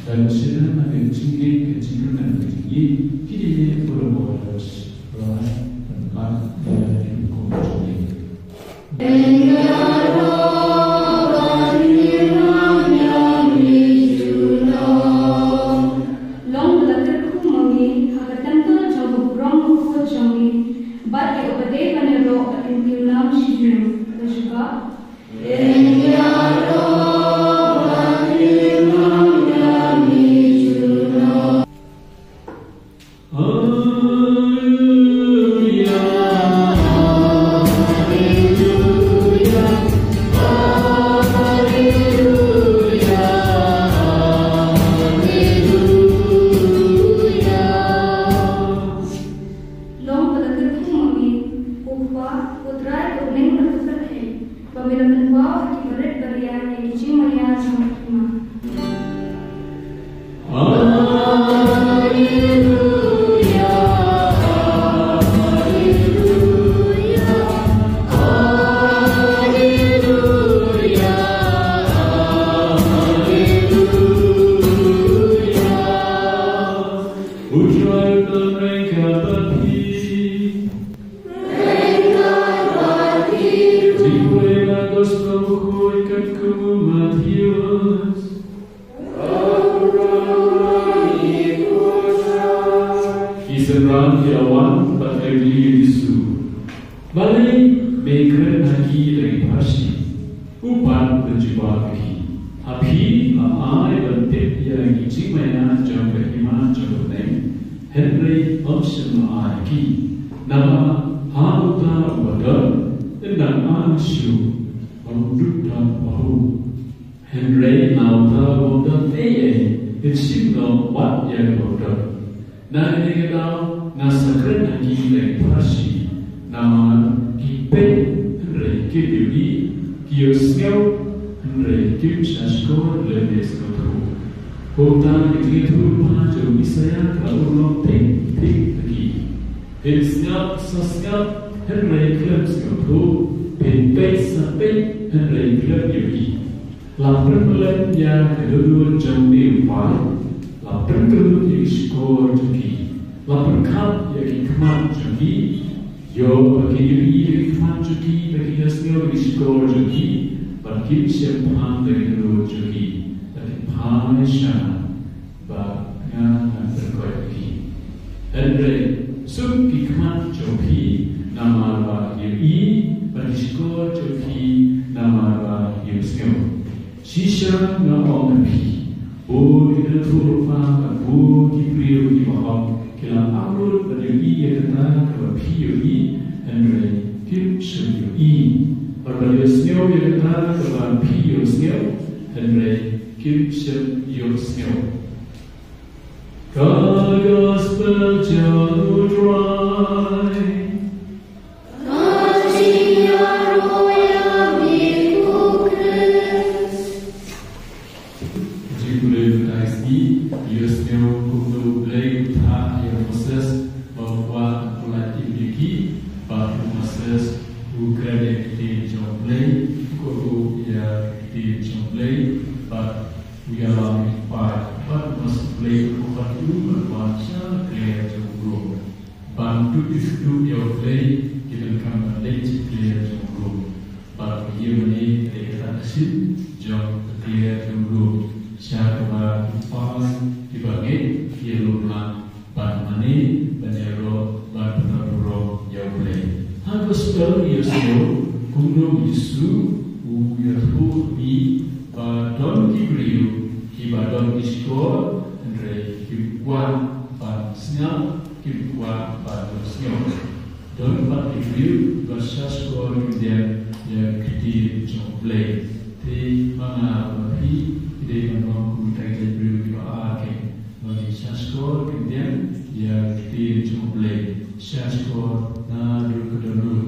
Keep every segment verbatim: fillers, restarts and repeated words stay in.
Dang shynna na ka jingngeit ka jingkyrmen ka jingïeit, kine ki briew ba la rai ban lap ïa ki hukum jong ngi. Long ba la kyrkhu ma ngi ha ka temple jong u Briew Bakhuid jong ngi, bad ïa uba dei ban ïaroh bad kyntiew nam shi junom. Ka jubab. Long ba la kyrkhu ma ngi, ko Kpa, ko Trai, ko Bneng bad ko Kynrad, ba me la pynpaw ha ki barit baria ïa ki jingmaïa jong ka hima. U Trai u don ryngkat bad phi. Jingpule na Gospel bakhuid katkum u Mathaios. Ki synran ki la wan bad ki la kylli ïa u Jisu, Balei me kren ha ki da ki pharshi? U pat u jubab ïa ki, Ha phi la ai ban tip ïa ki jingmaïa jong ka hima jong U Blei, hynrei ym shym la ai ha ki. Namar ha uta uba don, yn dang ai shuh, bad un dup don pahuh. Hynrei na uta uba ym don ei ei, yn shim noh wat ïa kaba u don. Na kane ka daw nga sa kren ha ki da ki pharshi, namar ki peit hynrei kim ïohi, ki ïohsngew hynrei kim shahshkor lane sngewthuh. Kumta ka jingïathuhlypa jong u Isaïah ka la urlong thik thik ha ki, Phin sngap sa sngap hynrei khlem sngewthuh, phin peit sa peit hynrei khlem ïohi. La pynbeit ïa ka dohnud jong une u paid, la pynkyllut ïa ki shkor jong ki, la pynkhap ïa ki khmat jong ki, ïoh ba kin ïohi ïa ki khmat jong ki, ba kin ïohsngew ïa ki shkor jong ki, bad kin shemphang da ka dohnud jong ki, bad kin phai sha nga, ba nga ngan pynkoit ïa ki. Hynrei suk ki khmat jong phi namar ba ki ïohi, bad ki shkor jong phi namar ba ki ïohsngew. Shisha nga ong ïa phi, bun ki nongïathuhlypa bad bun ki briew kiba hok ki la ap lut ban ïohi ïa kata kaba phi ïohi, hynrei kim shym ïohi, bad ban ïohsngew ïa kata kaba phi ïohsngew, hynrei kim shym ïohsngew. Ka Gospel jong U Trai. Ka jingïaroh ïa me ko Khrist. Jingpule Baptist, ïohsngew kumno U Blei u thah ïa u Moses ba u kwah ban pyllait im ïa ki, bad u Moses u kren ïa ka ktien jong U Blei, u kohnguh ïa ka ktien jong U Blei, bad u ïalam ïa ki paid, bad u Moses, U Blei u khot ïa u ban wan sha ka kliar jong u lum. Ban dup ïa u, dup ïa U Blei, ki donkam ban leit sha ka kliar jong u lum. Bad ka ïing mane ka dei kata ka shin jong ka kliar jong u lum, sha kaba ki paid kiba ngeit ki ïalum lang ban mane, ban ïaroh, ban pynlong burom ïa U Blei. Ha ka Gospel ngi ïohsngew kumno U Jisu u ïathuh ïa ngi ba don ki briew kiba don ki shkor, hynrei kim kwah ban sngap, kim kwah ban ïohsngew. Don pat ki briew kiba shah shkor kyndem ïa ka ktien jong U Blei. Te ma nga bad phi, ngi dei ban long kum kita ki briew kiba ar keiñ. Ba ngi shah shkor kyndem ïa ka ktien jong U Blei. Shah shkor naduh ka dohnud.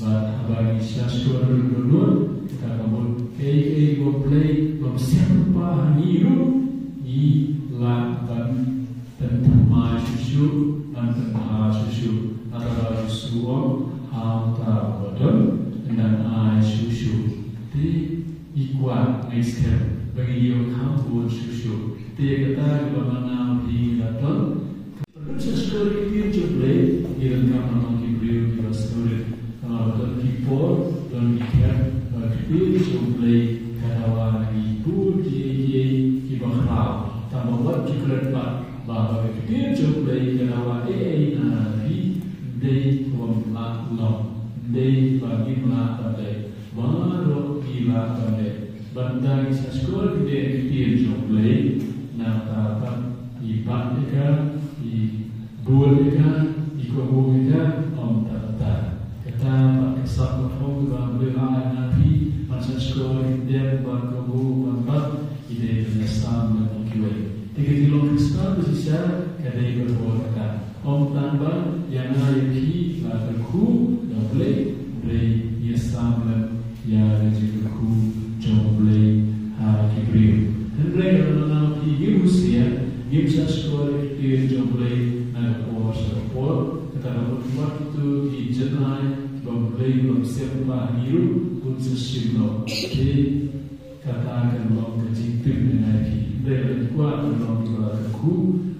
Bad haba ngi shah shkor naduh ka dohnud, kata ka mut kaei kaei ba U Blei u la pynshai lypa ha ngi ruh, ngi lah ban pynthymmai shuh shuh, ban pynbha shuh shuh. Nangta U Jisu u ong, ha uta uba don, yn dang ai shuh shuh. Te ngi kwah, ngi skhem ba ngin ïoh kham bun shuh shuh. Te Ïa kata kaba nga ong ïa phi, la don. Pynrung sa skhor ïa ki ktien jong U Blei, ngi donkam ban long ki briew kiba sngewrit. Namar ba don ki por, don ki khyllipmat ba ka ktien jong U Blei ka dawa na ngi bun kiei kiei kiba khraw. Tang ba wat ju kren pat ba, ba ka ktien jong U Blei ka dawa ei ei na phi, dei ba ym lah long, dei ba ngim lah ban leh. Baroh ngi lah ban leh. Bad ynda ngi sa skhor ïa ki ktien jong U Blei, nangta pat ngi bat ïa ka, ngi bud ïa ka, ngi kohnguh ïa ka, ym tang kata. Kata pat ka sap ka phong kaba U Blei u ai na phi ban sa skhor, ïa ki ktien ban kohnguh, ban bat, ngi dei ban ïasam lem bad kiwei. Te ka jinglong Khristan ba shisha ka dei kaba kata. Ym tang ba ïa nga ïa phi la kyrkhu da U Blei, hynrei ngi ïasam lem ïa ka jingkyrkhu jong U Blei ha ki briew. Hynrei lada nga ong ïa phi, ngim husiar, ngim sa skhor ïa ki ktien jong U Blei na ka por sha ka por, kata ka mut ba kito ki jingai kiba U Blei u la pynsem ha ngi ruh un sa shim noh. Te kata kan long ka jingtip ïa nga ïa phi. Hynrei lada ngi kwah ban long kiba la kyrkhu,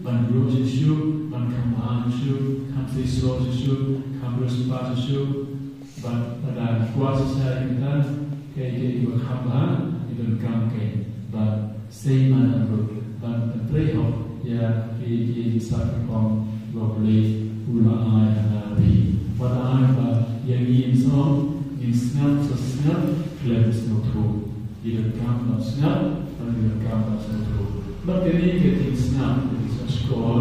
ban ïoh shuh shuh, ban kham bha shuh shuh, kham seisoh shuh shuh, kham riewspah shuh shuh, bad lada ngi kwah shisha ïa kata, kaei kaei ba kham bha, ngi donkam kein ban sei madan lut, ban pyntrei hok ïa kiei kiei ki sap ki kong ba U Blei u la ai ha ngi. Wat ai ba ïa ngi, ngin sngap, ngin sngap sa sngap khlem sngewthuh. Ngi donkam ban sngap, bad ngi donkam ban sngewthuh. Bad kane ka jingsngap, ka jingsngap skhor,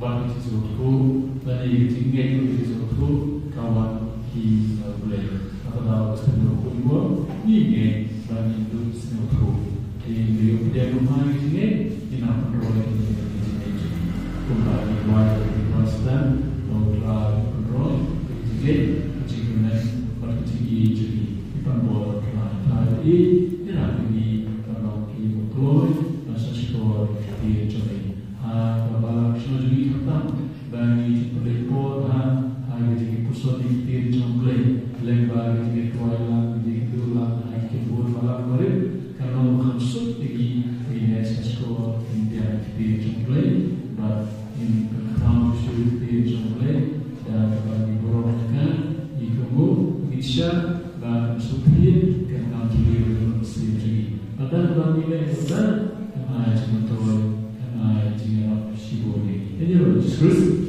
bad ka jingsngewthuh, bad ka jingngeit, ka jingsngewthuh, ka wan hi na U Blei. Kata ka daw ka sngewthuh, ngi ngeit bad ngi dup sngewthuh. Te ngi ïoh pdiang kum ha ka jingngeit, ngi nang pynroi ïa ka jingngeit jong ngi. Kumba ngi duwai, ngi duwai Khrist, ba U Trai un pynroi ïa ka jingngeit, ka jingkyrmen bad ka jingïeit jong ngi. Ngi pan bor ïa U Trai, Trai ïa ngi, ïarap ïa ngi ban long kiba kloi, ban sa skhor ïa ka ktien jong ngi. Ha kaba la sngewthuh jong ngi khamtam ba ngi ju pynleit por ha, ha ka jingpuson ïa ka ktien jong U Blei, lyngba ka jingïathuh lang, ka jingïathuh lang ha ki kynhun balang barit, kan long ba kham suk ïa ngi, ba ngin leit sa skhor, ngin pdiang ïa ka ktien jong U Blei, bad ngin pynkhraw shuh ïa ka ktien jong U Blei, da kaba ngi burom ïa ka, ngi kohnguh, ngin shah, bad ngin sngewthuh, kan nang pynlong ïa ka mynsiem jong ngi. Bad da kaba ngi leh kumta, kan ai jingmyntoi, kan ai jingïarap shibun ïa ngi. Ha ka kyrteng U Jisu Khrist.